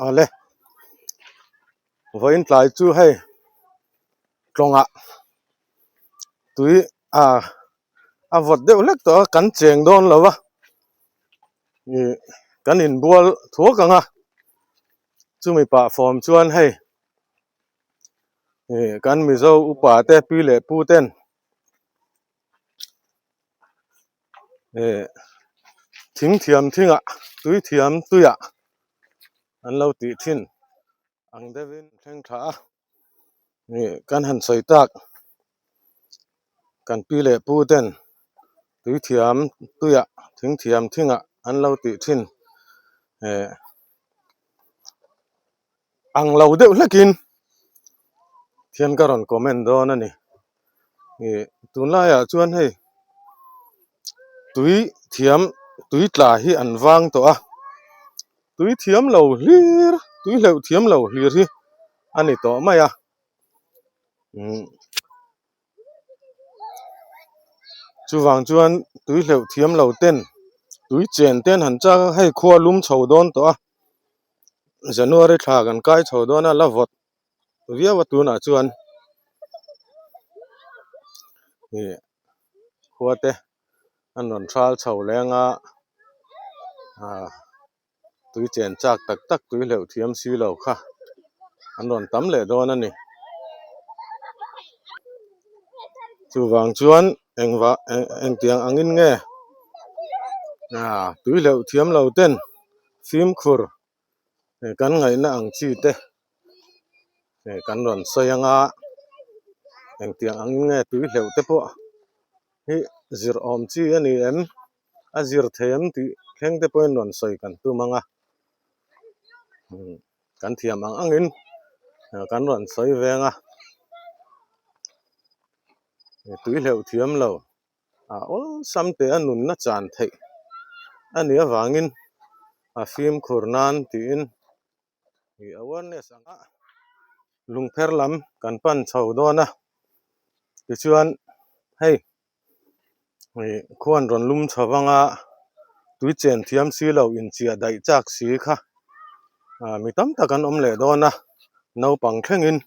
Awle vawiin tlai chu hei tlawngah tui ah a vawt deuh hlek tawh a kan cheng dawn lo va ih kan inbual thuak ang a chumi pah fawm chuan hei ih kan mizo upa te pi leh pu ten Ih thing thiam thingah tui thiam tuiah an lo tih thin ang deuhin thleng tha a ih kan han sawi tak kan pi leh pu ten tui thiam tuiah thing thiam thingah an lo tih thin eh Ang lo deuh hlekin thian ka rawn comment dawn a ni. Ih tunlaiah chuan hei tui thiam tui tla hi an vang tawh a, tui thiam lo hlir tui hleuh thiam lo hlir hi a ni tawh mai a. Umm chuvang chuan tui hleuh thiam lo ten tui chen ten han chak a hei khua lum chho dawn tawh a. January thla kan kai chho dawn a la vawt viau a tunah chuan ih khua te an rawn hral chho leng a ah tui chen chak tak tak tui hleuh thiam si lo kha an rawn tam leh dawn a ni chuvang chuan engvah engtiang angin nge ah tui hleuh thiam lo ten. Fimkhur kan ngaihna ang chi te kan rawn sawi anga engtiang angin nge tui hleuh te pawh hi zir awm chi a ni em a zir thei em tih thleng te pawhin rawn sawi kan tum anga kan thiam ang angin kan rawn sawi veng a tui hleuh thiam lo. A awlsam teh a nunna chan theih a nih avangin a fimkhur nan tiin ih awareness anga lungpher lam kan pan chho dawn a tichuan hei ih khuan rawn lum chho anga tui chen thiam si lo inchiah daih chak si kha ah mi tam tak an awm leh dawn a naupang thlengin.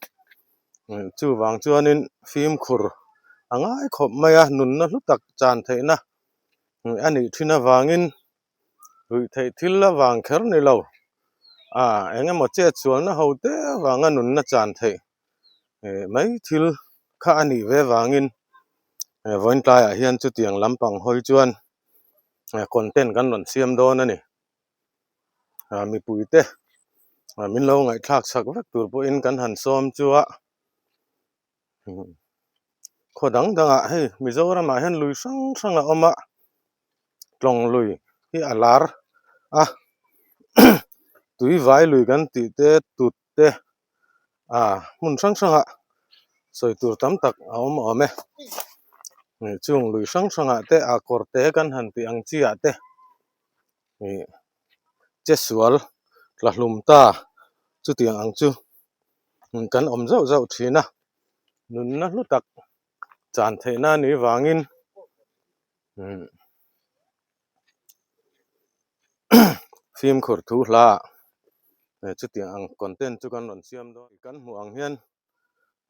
Chuvang chuanin fimkhur a ngai khawp mai a, nunna hlu tak chan theihna a nih thin avangin ruih theih thil avang kher ni lo, ah eng emaw chet sualna ho te avanga nunna chan theih mai thil kha a nih ve vangin vawiin tlaiah hian chutiang lampang hawi chuan content kan rawn siam dawn a ni. ah mipui te ah min lo ngaihthlak chak vek tur pawhin kan han sawm chu a khaw dang dangah hei Mizoramah hian lui hrang hrang a awm a tlawng lui hi a lar a tui vai lui kan tih te tut te ah hmun hrang hrangah sawi tur tam tak a awm awm e chung lui hrang hrangah te ah kawr te kan han tih ang chi ah te. Ih che sual tla hlum ta chutiang ang chu kan awm zauh zauh thin a nunna hlu tak chan theihna a nih vangin fimkhur thu hla ah chutiang ang content chu kan rawn siam dawn kan hmuh ang hian.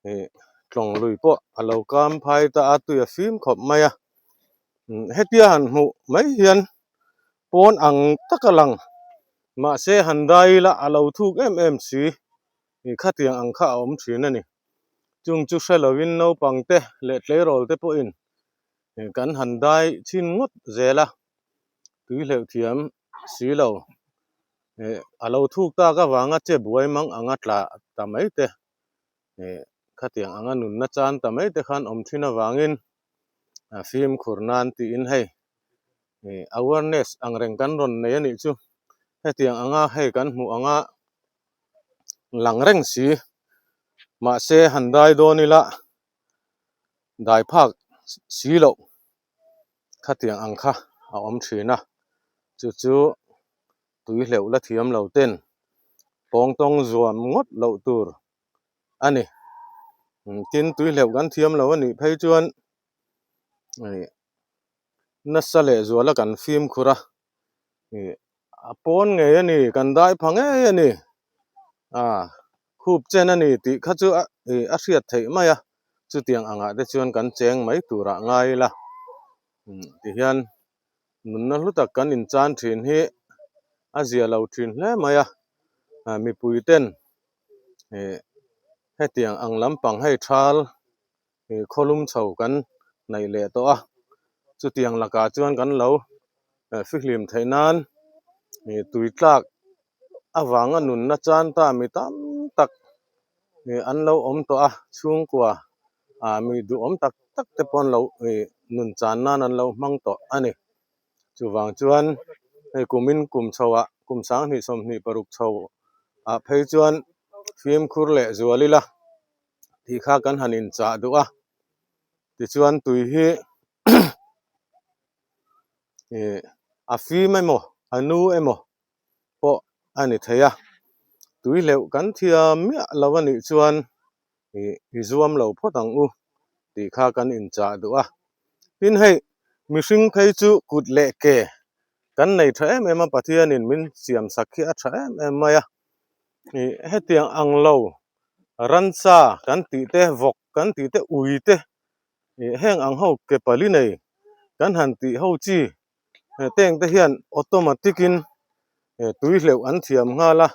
Ih tlawng lui pawh a lo kam phai ta a tui a fim khawp mai a hetia han hmuh mai hian pawn ang tak a lang mahse han dai ila a lo thuk em em si ih khatiang ang kha a awm thin a ni chung chu hre lovin naupang te leh tleirawl te pawhin kan han dai chhin ngawt zel a tui hleuh thiam si lo. Eh a lo thuk tak avanga che buai mang anga tla ta mai te eh khatiang anga nunna chan ta mai te khan awm thin avangin a fimkhur nan tiin hei eh awareness ang reng kan rawn nei a nih chu hetiang anga hei kan hmuh anga lang reng si mahse han dai dawn ila dai phak si loh khatiang ang kha a awm thin a chu chu tui hleuh la thiam lo ten pawng tawng zuam ngawt loh tur a ni tin tui hleuh kan thiam lo a nih phei chuan ih nasa leh zuala kan fimkhur a ih a pawn ngei a ni kan dai pha ngei a ni. Ah khup chen a ni tih kha chu a ih a hriat theih mai a, chutiang angah te chuan kan cheng mai turah ngai ila. Umm tihian nunna hlu tak kan inchan thin hi a zia lo thin hle mai a, ah mipui ten ih hetiang ang lampang hei thal ih khawlum chho kan neih leh tawh a, chutiang lakah chuan kan lo fihlim theih nan ih tui tlak avanga nunna chan ta mi tam tak ih an lo awm tawh a chhungkua ah mi duhawm tak tak te pawh an lo ih nun chan nan an lo hmang tawh a ni chuvang chuan hei kumin kum chho ah kum sanghnih 26 chho ah phei chuan fimkhur leh zual ila tih kha kan han inchah duh a tichuan tui hi ih a fim emaw a nu emaw pawh a ni thei a, tui hleuh kan thiam miah lo a nih chuan ih i zuam lo phawt ang u tih kha kan inchah duh a. Tin hei mihring phei chu kut leh ke kan nei tha em em a, Pathianin min siam sak hi a tha em em mai a, ih hetiang ang lo ransa kan tih te, vawk kan tih te, ui te ih heng ang ho ke pali nei kan han tih ho chi teng te hian automatic in tui hleuh an thiam nghal a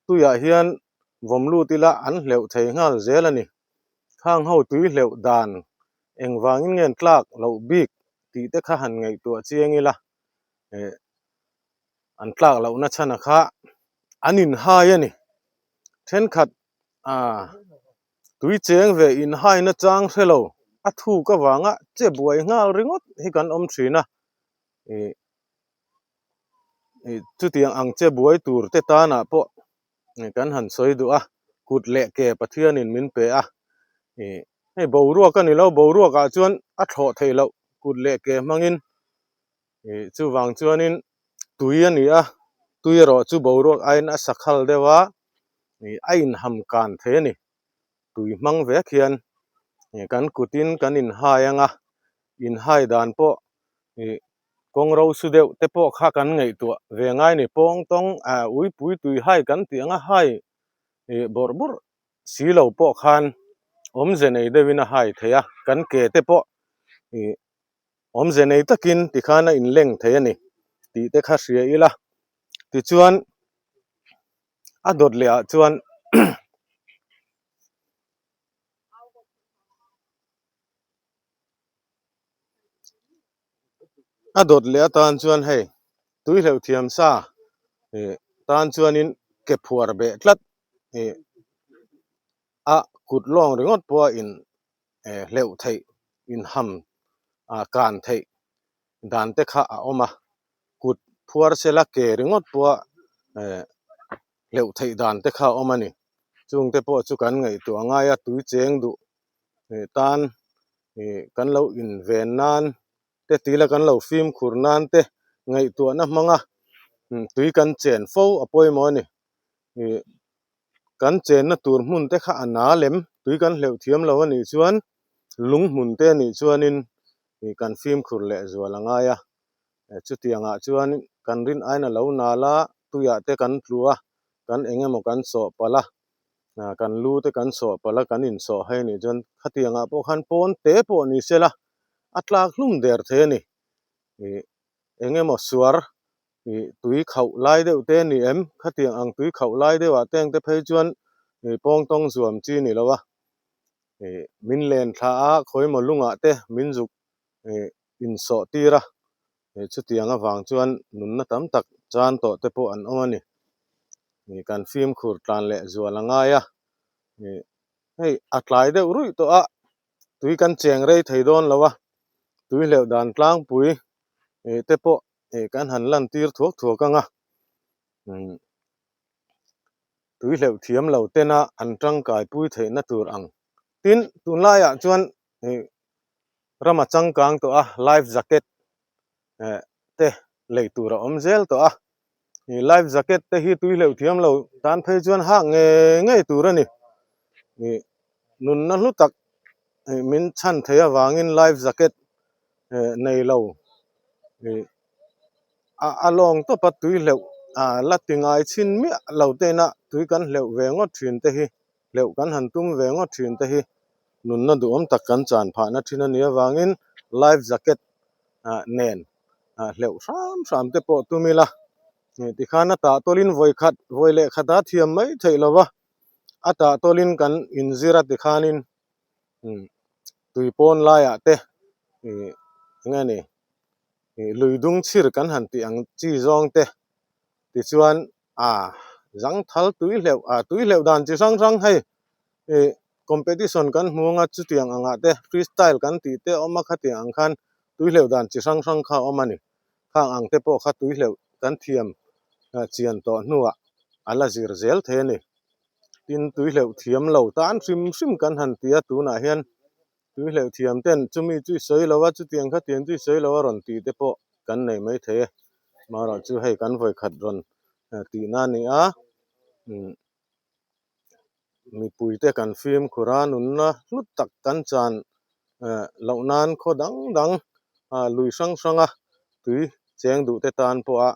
tuiah hian vawm lut ila an hleuh thei nghal zel a ni khang ho tui hleuh dan engvangin nge an tlak loh bik tih te kha han ngaihtuah chiang ila an tlak lohna chhan a kha an inhai a ni thenkhat ah Tui cheng ve inhaina chang hre lo, a thuk avanga che buai nghal ringawt hi kan awm thin a, ih ih chutiang ang che buai tur te tanah pawh kan han sawi duh a, kut leh ke Pathianin min pe a, ih hei boruak a ni lo, boruakah chuan a thlawh theih loh kut leh ke hmangin ih chuvang chuanin tui a ni a, tui erawh chu boruak aiin a sakhal deuh a. ih a inham kan thei a ni tui hmang vek hian ih kan kutin kan inhai ang a inhai dan pawh ih kawng ro su deuh te pawh kha kan ngaihtuah ve ngai a ni pawng tawng ah uipui tui hai kan tih ang a hai ih bawrh bawrh si lo pawh khan awmze nei deuhin a hai thei a kan ke te pawh ih awmze nei takin tikhan a inleng thei a ni tih te kha hria ila tichuan. A dawt leh ah chuan a dawt leh atan chuan hei tui hleuh thiam sa ih tan chuanin ke phuar beh tlat ih a kut lawng ringawt pawh a in hleuh theih inham ah kan theih dan te kha a awm a kut phuar sela ke ringawt pawha eh hleuh theih dan te kha a awm a ni chung te pawh chu kan ngaihtuah ngai a tui cheng duh eh tan ih kan lo inven nan te tila kan lo fimkhur nan te ngaihtuahna hmanga tui kan chen fo a pawimawh a ni ih kan chenna tur hmun te kha a na lem tui kan hleuh thiam lo a nih chuan lung hmun te a nih chuanin ih kan fimkhur leh zual a ngai a chutiangah chuan kan rin aiin a lo nal a tuiah te kan tlu a kan eng emaw kan sawh palh a ah kan lu te kan sawh palh a kan insawh hai a nih chuan khatiangah pawh khan pawn te pawh ni sela a tlak hlum der thei a ni ih eng emaw suar ih tui khauh lai deuh te a ni em khatiang ang tui khauh lai deuh ah te ang te phei chuan ih pawng tawng zuam chi a ni lo a ih min len thla a khawi emaw lungah te min zuk ih insawh tir a ih chutiang avang chuan nunna tam tak chan tawh te pawh an awm a ni ih kan fimkhur tlan leh zual a ngai a ih hei a tlai deuh ruih tawh a tui kan cheng rei thei dawn lo a tui hleuh dan tlangpui ih te pawh ih kan han lan tir thuak thuak ang a umm tui hleuh thiam lo tena an tangkai pui theihna tur ang tin tunlaiah chuan ih rama changkang tawh a life jacket eh te lei tur a awm zel tawh a ih life jacket te hi tui hleuh thiam lo tan phei chuan hak ngei ngei tur a ni ih nunna hlu tak ih min chhan thei avangin life jacket eh nei lo ih a a lawng tawp a tui hleuh ah la ti ngai chhin miah lo te ina. tui kan hleuh ve ngawt thin te hi hleuh kan han tum ve ngawt thin te hi nunna duhawm tak kan chan phahna thin a nih avangin life jacket ah nen ah hleuh hram hram te pawh tum ila tikhan a tah tawlin vawi khat vawi leh khat a thiam mai theih lo va a tah tawlin kan inzir a tikhanin tui pawn laiah te ih eng nge ni ih lui dung chhir kan han tih ang chi zawng te tichuan ah zangthal tui hleuh ah tui hleuh dan chi hrang hrang hei ih competition kan hmu anga chutiang angah te free style kan tih te a awm a khatiang ang khan tui hleuh dan chi hrang hrang kha a awm a ni khang ang te pawh kha tui hleuh kan thiam chian tawh hnuah a la zir zel thei a ni tin tui hleuh thiam lo tan hrim hrim kan han ti a tunah hian tui hleuh thiam ten chumi chu i sawi lo a chutiang khatiang chu i sawi lo a rawn tih te pawh kan nei mai thei e marawh chu hei kan vawikhat rawn tihna a ni a umm mipui te kan fimkhur a nunna hlut tak kan chan eh loh nan khaw dang dang ah lui hrang hrang a tui cheng duh te tan pawh a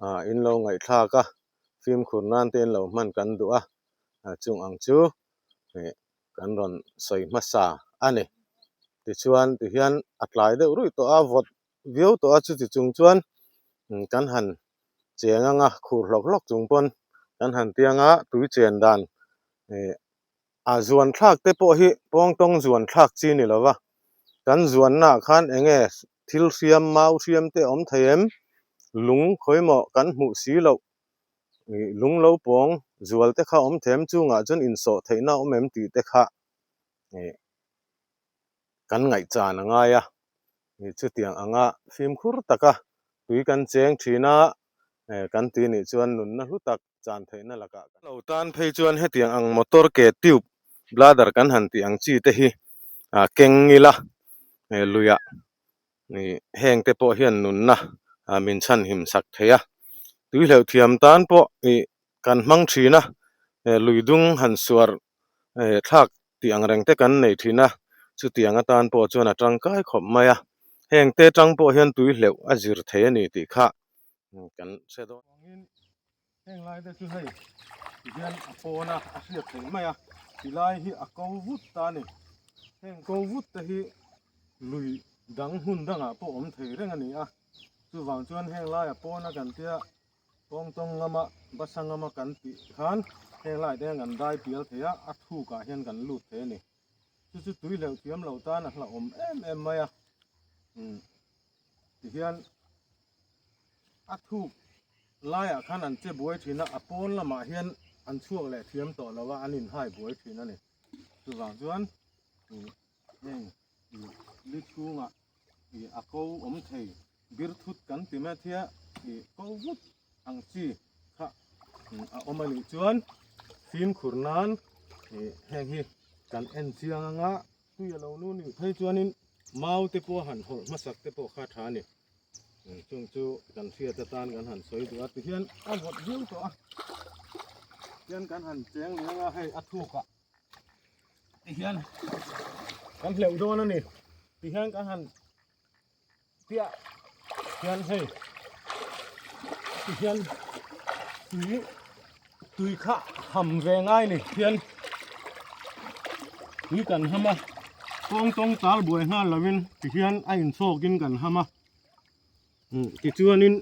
ah in lo ngaihthlak a fimkhur nan te in lo hman kan duh a ah chung ang chu eh kan rawn sawi hmasa a ni tichuan tihian a tlai deuh ruih tawh a vawt viau tawh a chuti chung chuan kan han cheng anga khur hlawk hlawk chung pawn kan han tiang a tui chen dan ih a zuan thlak te pawh hi pawngtawng zuan thlak chi ni lova kan zuanna ah khan eng nge thil hriam mau hriam te a awm thei em lung khawimaw kan hmuh si loh ih lung lo pawng zual te kha a awm thei em chungah chuan insawh theihna a awm em tih te kha ih kan ngaihchan a ngai a ih chutiang anga fimkhur taka tui kan cheng thin a eh kan tui nih chuan nunna hlu tak chan theihna lakah kan lo tan phei chuan hetiang ang motor ke tube bladder kan han tih ang chi te hi ah keng ila eh luiah ih heng te pawh hian nunna ah min chhanhim sak thei a tui hleuh thiam tan pawh ih kan hmang thin a eh lui dung han suar eh thlak tih ang reng te kan nei thin a chutiang atan pawh chuan a tangkai khawp mai a heng te tang pawh hian tui hleuh a zir thei a ni tih kha kan hre dawn vangin heng lai te chu hei tihian a pawn a a hriat theih mai a tilai hi a ko vut ta a ni heng ko vut te hi lui dang hmun dangah pawh awm thei reng a ni a chuvang chuan heng laia pawn a kan tia Kawngtawng ngama basa ngama kan tih khan heng lai te hian kan dai pial thei a, a thukah hian kan lut thei a ni. Chu chu tui hleuh thiam lo tan a hlauhawm em em mai a, umm tihian a thuk laiah khan an che buai thin a, a pawn lamah hian an chhuak leh thiam tawh lo a, an inhai buai thin a ni. Chuvang chuan umm heng li chhungah ih a ko awm thei bir thut kan ti mai thia ih ko vut ang chi kha a awm a nih chuan fimkhur nan ih heng hi kan en chiang anga tui a lo nu nih phei chuanin mau te pawh han hawlh hmasak te pawh kha tha a ni chung chu kan hriat atan kan han sawi duh a tihian a vawt viau tawh a tihian kan han cheng leh anga hei a thukah tihian kan hleuh dawn a ni tihian kan han piah hian hei tihian tui tui kha ham ve ngai ni hian tui kan ham a kawng tawng tal buai nghal lovin tihian a inchhawkin kan ham a tichuanin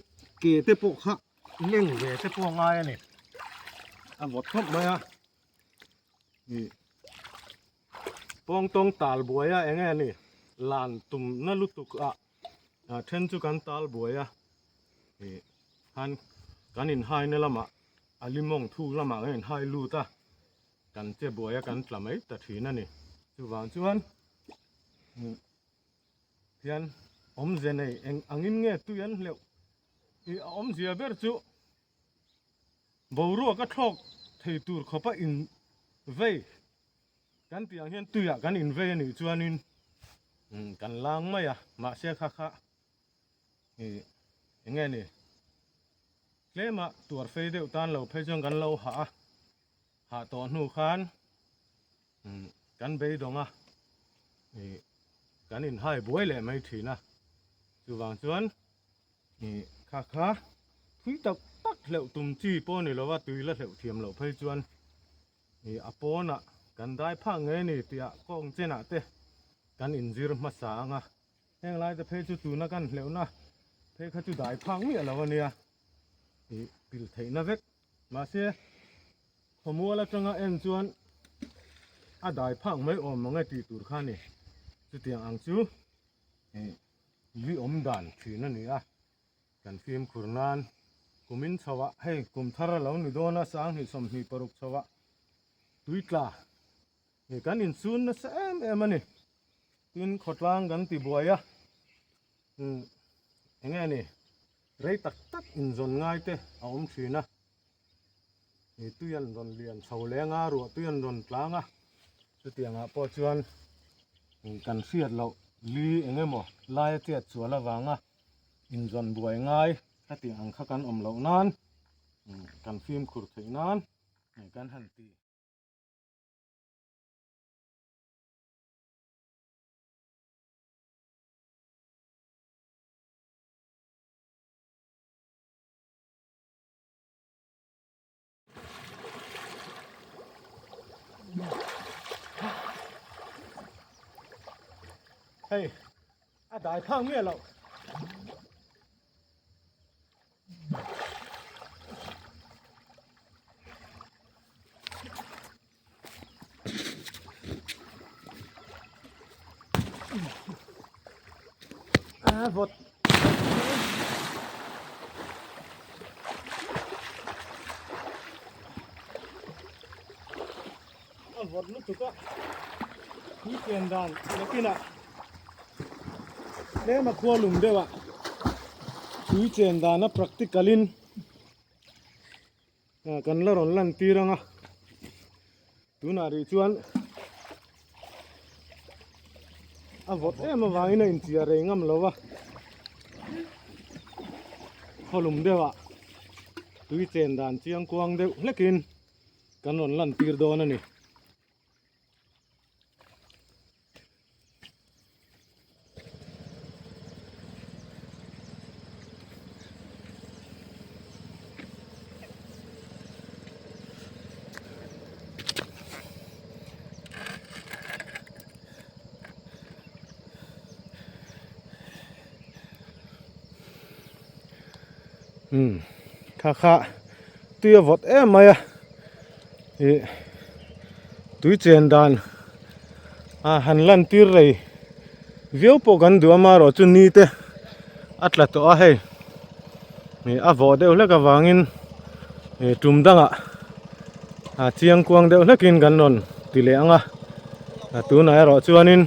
ke te pawh kha leng ve te pawh ngai a ni a vawt khawp mai a. Ih pawngtawng tal buai a eng nge ni lan tumna lutuk ah a then chu kan tal buai a ih khan kan inhai na lamah a limawng thuk lamah kan inhai lut a kan che buai a kan tla mai ta thin a ni chuvang chuan hian awmze nei eng angin nge tui an hleuh ih a awmzia ber chu. Boruak a thlawk thei tur khawpa in vei kan tih ang hian tuiah kan in vei a nih chuanin kan lang mai a mahse kha kha ih eng nge ni tlema tuar fei deuh tan lo phei chuan kan lo hah a hah tawh hnu khan kan beidawng a ih kan inhai buai leh mai thin a chuvang chuan. Ih kha kha thui tak tak hleuh tum chi pawh a ni lo a, tui la hleuh thiam loh phei chuan ih a pawnah kan dai phak ngei a ni tih ah kawng chenah te kan inzir hmasa ang a, heng lai te phei chu tuna kan hleuhna phei kha chu dai phak miah lo a nia ih pil theihna vek. Mahse khawmual atanga en chuan a dai phak mai awm mang e tih tur kha a ni. Chutiang ang chu ih li awm dan thin a ni a. Kan fimkhur nan kumin chho ah hei kum thar a lo ni dawn a 2026 chho ah tui tla ih kan inchun nasa em em a ni. Tin khawtlang kan ti buai a umm eng nge ni rei tak tak inzawn ngai te a awm thin a. Ih tui an rawn lian chho leng a ruah tui an rawn tlang a chutiang ah pawh chuan kan hriat loh li eng emaw lai a chet chual avanga inzawn buai ngai ka tih ang kha kan awm loh nan kan fimkhur theih nan kan han ti. Hei a dai phang miah loh. A vawt a vawt lutuk a tui pian dan nakinah tlem a khua lum deuh a tui chen dan a practical in kan la rawn lan tir ang a tunah rih chuan a vawt em avangin a inchiah rei ngam lo va khawlum deuh ah tui chen dan chiang kuang deuh hlekin kan rawn lan tir dawn a ni. Umm kha kha tui a vawt em mai a ih tui chen dan a han lan tir rei viau pawh kan duh a marawh chu ni te a tla tawh a hei ih a vawh deuh hlek avangin ih tum dangah a chiang kuang deuh hlekin kan rawn ti leh ang a tunah erawh chuanin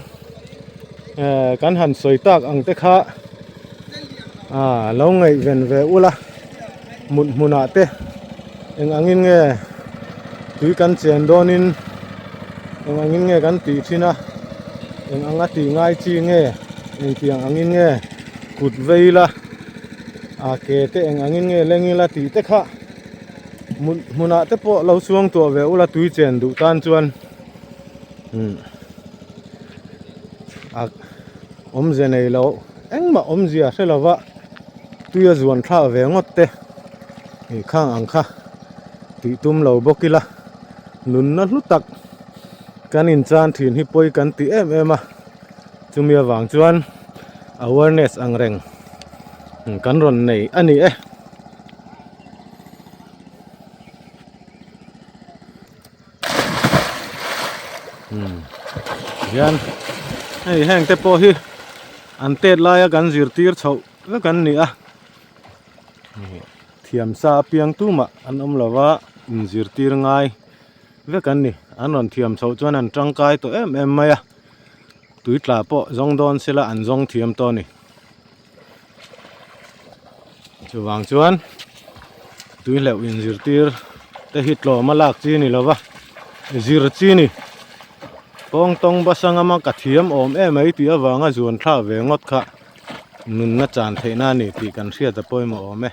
eh kan han sawi tak ang te kha ah lo ngaihven ve ula mut hmunah te eng angin nge tui kan chen dawnin eng angin nge kan tih thin a eng anga tih ngai chi nge engtiang angin nge kut vei ila ah ke te eng angin nge leng ila tih te kha mut hmunah te pawh lo chuang tuah ve ula tui chen duh tan chuan umm a awmze nei lo engmah awmzia hre lova tui a zuan thlak ve ngawt te ih khang ang kha tih tum lo bawk ila nunna hlu tak kan inchan thin hi pawi kan ti em em a chumi avang chuan awareness ang reng kan rawn nei a ni e. Hian hei heng te pawh hi an tet laia kan zirtir chhoh vek an ni a thiam sa apiang tumah an awm lova inzirtir ngai vek an ni an rawn thiam chhoh chuan an tangkai tawh em em mai a tui tla pawh zawng dawn sela an zawng thiam tawh a ni. Chuvang chuan tui hleuh inzirtir te hi tlawm a lak chi ni lova zir chi ni kawng tawng basa ngama ka thiam awm em mai tih avanga zuan thlak ve ngawt kha nunna chan theihna a ni tih kan hriat a pawimawh awm e.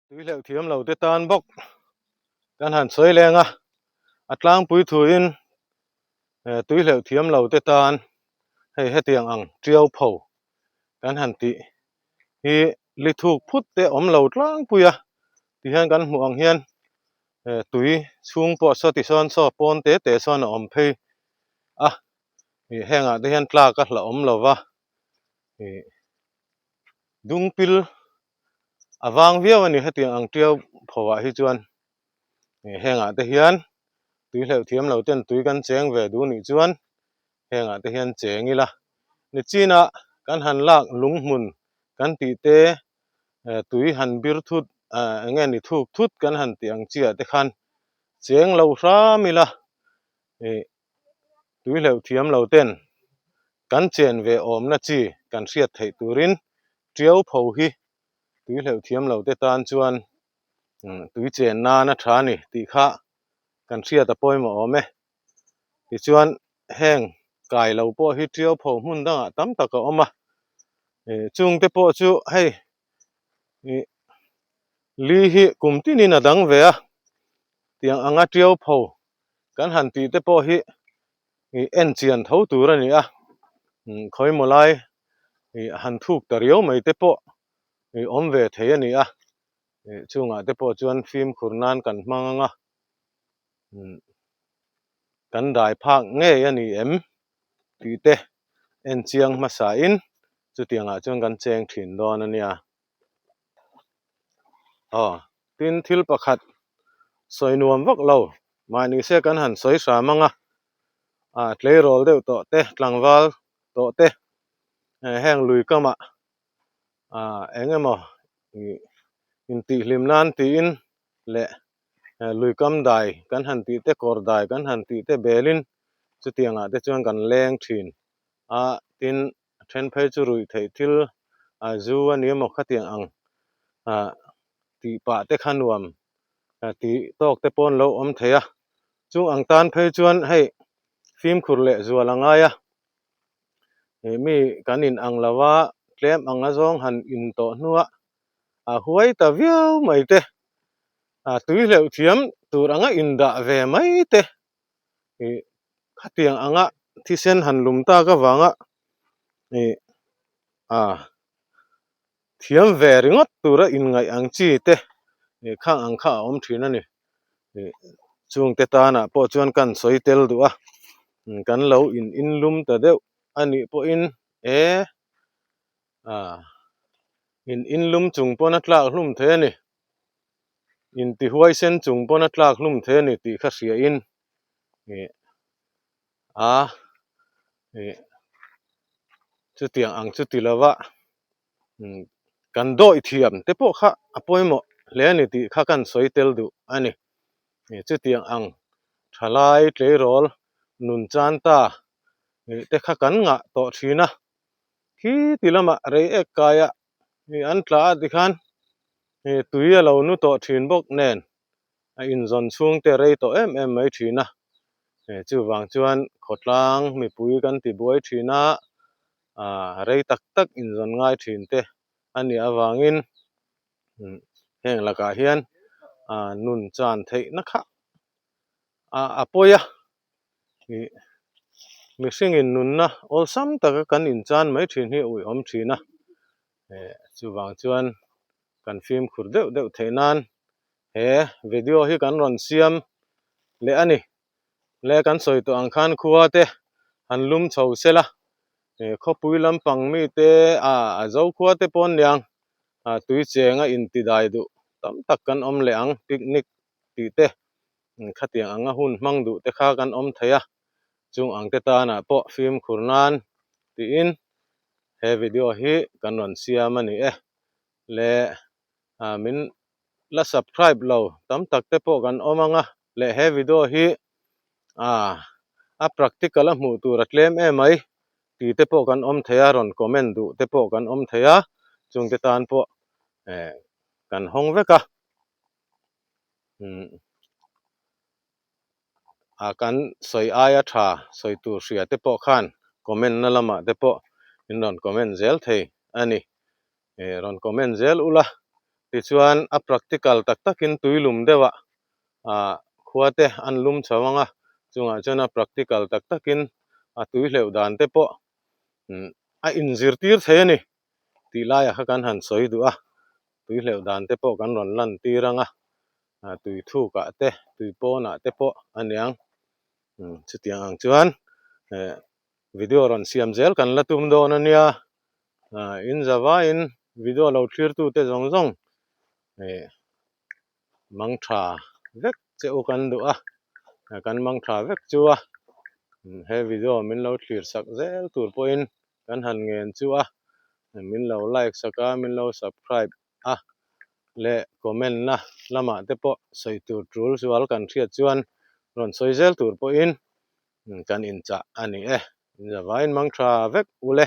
Tui hleuh thiam lo te tan bawk kan han sawi leng a, a tlangpui thuin tui hleuh thiam lo te tan hei hetiang ang tiau pho kan han tih hi li thuk phut te awm lo tlangpui a. Tihian kan hmuh ang hian tui chhung pawh saw tisawn saw pawn te te sawn a awm phei a, ih hengah te hian tlak a hlauhawm lo va, ih dungpil a vang viau a ni hetiang ang tiau pho ah hi chuan ih hengah te hian tui hleuh thiam lo ten tui kan cheng ve duh nih chuan hengah te hian cheng ila nichinah kan han lak lung hmun kan tih te tui han bir thut eng nge ni thuk thut kan han tih ang chiah te khan cheng lo hram ila ih tui hleuh thiam lo ten kan chen ve awmna chi kan hriat theih turin tiau pho hi tui hleuh thiam lo te tan chuan tui chen nan a tha a ni tih kha kan hriat a pawimawh awm e. Tichuan heng kai lo pawh hi tiau pho hmun dangah tam tak a awm a, chung te pawh chu hei ih li hi kum tinin a dang ve a, tiang anga tiau pho kan han tih te pawh hi ih en chian tho tur a ni a, khawimaw lai ih han thuk ta riau mai te pawh ih awm ve thei a ni a, ih chungah te pawh chuan fimkhur nan kan hmang ang a. Kan dai phak ngei a ni em tih te en chiang hmasa in chutiangah chuan kan cheng thin dawn a nia. Aw tin thil pakhat sawi nuam vak lo mahni se kan han sawi hram ang a, ah tleirawl deuh tawh te tlangval tawh te heng lui kamah ah eng emaw ih intihhlim nan tiin leh lui kam dai kan han tih te kawr dai kan han tih te belin chutiangah te chuan kan leng thin a tin a then phei chu ruih theih thil a zu a ni emaw khatiang ang ah tih pah te kha nuam tih tawk te pawh an lo awm thei a chung ang tan phei chuan hei fimkhur leh zual a ngai a ih mi kan in ang lo a tlem ang a zawng han in tawh hnuah a huai ta viau mai te a tui hleuh thiam tur anga indah ve mai te ih khatiang anga thisen han lum tak avanga ih a thiam ve ringawt tura inngaih ang chi te ih khang ang kha a awm thin a ni ih chungte tanah pawh chuan kan sawi tel duh a kan lo in inlum ta deuh a nih pawhin e A in inlum chung pawn a tlak hlum thei a ni. Inti huaisen chung pawn a tlak hlum thei a ni tih kha hria in ih a ih chutiang ang chu ti lova kan dawih thiam te pawh kha a pawimawh hle a ni tih kha kan sawi tel duh a ni. Ih chutiang ang thalai tleirawl nun chan ta ih te kha kan ngah tawh thin a. Khi ti lamah rei ek kaia ih an tla a tikhan ih tui a lo nu tawh thin bawk nen a inzawn chhung te rei tawh em em mai thin a, ih chuvang chuan khawtlang mipui kan ti buai thin a, ah rei tak tak inzawn ngai thin te a nih avangin heng lakah hian ah nun chan theihna kha a pawi a. Ih mihringin nunna awlsam taka kan inchan mai thin hi a uihawm thin a, eh chuvang chuan kan fimkhur deuh deuh theih nan he video hi kan rawn siam leh a ni. Le kan sawi tawh ang khan khua te han lum chho sela, eh khawpui lampang mite ah a zo khua te pawn niang ah tui cheng a intidai duh tam tak kan awm leh ang picnic tih te. Khatiang anga hun hmang duh te kha kan awm thei a, chung ang te tanah pawh fimkhur nan tiin he video hi kan rawn siam a ni e. Le min la subscribe lo tam tak te pawh kan awm ang a, leh he video hi a practical a hmuh tur a tlem em mai tih te pawh kan awm thei a, rawn comment duh te pawh kan awm thei a, chung te tan pawh kan hawng vek a. A kan sawi aia tha sawi tur hria te pawh khan comment na lamah te pawh in rawn comment zel thei a ni. Ih rawn comment zel ula tichuan a practical tak takin tui lum deuhah ah khua te an lum chho ang a, chungah chuan a practical tak takin a tui hleuh dan te pawh a inzirtir thei a ni tih laiah kha kan han sawi duh a. Tui hleuh dan te pawh kan rawn lan tir ang a, tui thuk ah te tui pawn ah te pawh a niang. Chutiang ang chuan video rawn siam zel kan la tum dawn a nia. In zavaiin video lo thlir tu te zawng zawng mang tha vek che u kan duh a, kan mang tha vek chu a, he video min lo thlir sak zel tur pawhin kan han ngen chu a, min lo like sak a, min lo subscribe a leh comment na lamah te pawh sawi tur tul zual kan hriat chuan rawn sawi zel tur pawhin kan inchah a ni e, in zavaiin mang tha vek ule.